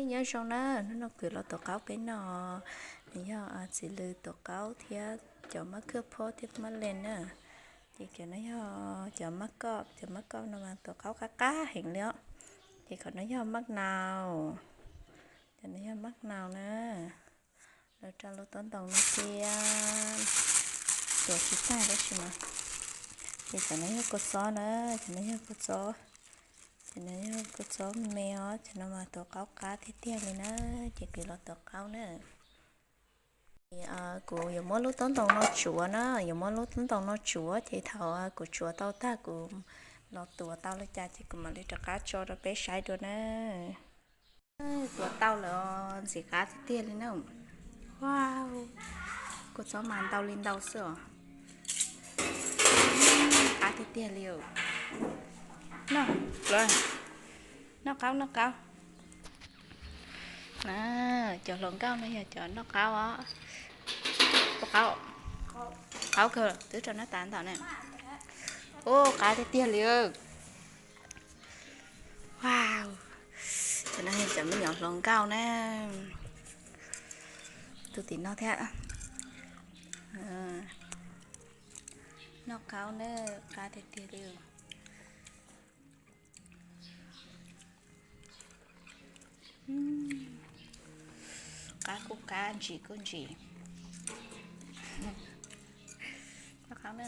Nyob zoo na, hnub no kuv los tuav qaub peb noj. Nws yog txiv lws tuav qaub thiab cov mab khwb phob thiab mab lees na. Ces cov no yog cov mab koj, cov mab koj no mas tuav qaub qab qab heev li os. Ces qhov no yog mab nau, cov no yog mab nau na. Lawv rau lub tob ntoos no thiab, tuav tsis tag tab sis mas. Ces cov no yog kua txob na, cov no yog kua txob, cov no yog kua txob me os, cov no mas tuav qaub qab tiag tiag li na. Ces kuv los tuav qaub na. Kuv yuav muab lub tob ntoos no tsuav na, yuav muab lub tob ntoos no tsuav ces thaum kuv tsuav tau tag kuv los tuav tau li cas ces kuv mam li rov qab tso rau peb saib dua na. Tuav tau lawm, ntxim qab tiag tiag li na. Wow, kua txob mas ntau li ntau xwb os. Qab tiag tiag li. Noj, noj qaub, noj qaub. Cov hluas nkauj no yog cov noj qaub os. Qaub, qaub kawg, twb rau nab tas ntawm na. Ub, qab tiag tiag li. Wow, cov no yog cov me nyuam hluas nkauj na. Tus tim no thiab. Noj qaub na, qab tiag tiag li. Qab kuj qab, ntsim kuj ntsim. Noj qaub na.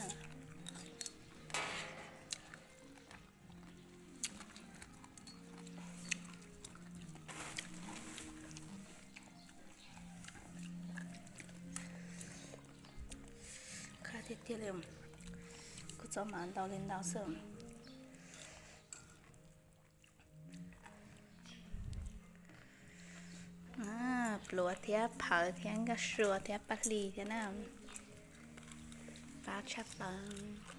Qab tiag tiag li, kua txob mas ntau li ntau xwb. Pluav thiab phawv thiab nkauj sua thiab paj hli thiab na. Qab tshaj plaws.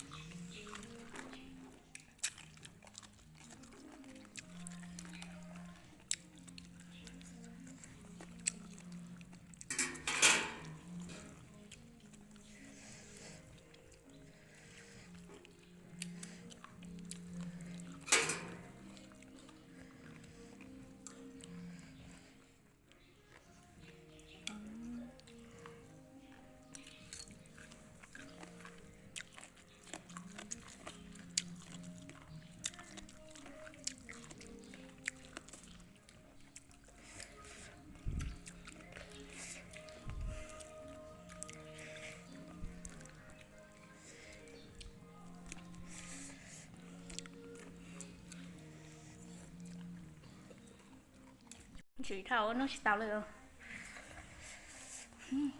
Ntsim dhau, noj tsis tau li.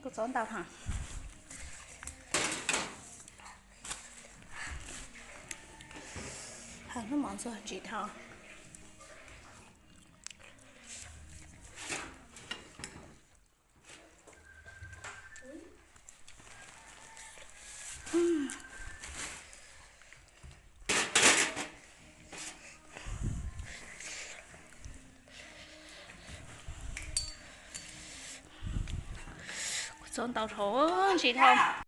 Kua txob ntau heev. Hnub mov ntxuag ntsim dhau. Kua txob ntau dhau, ntsim dhau.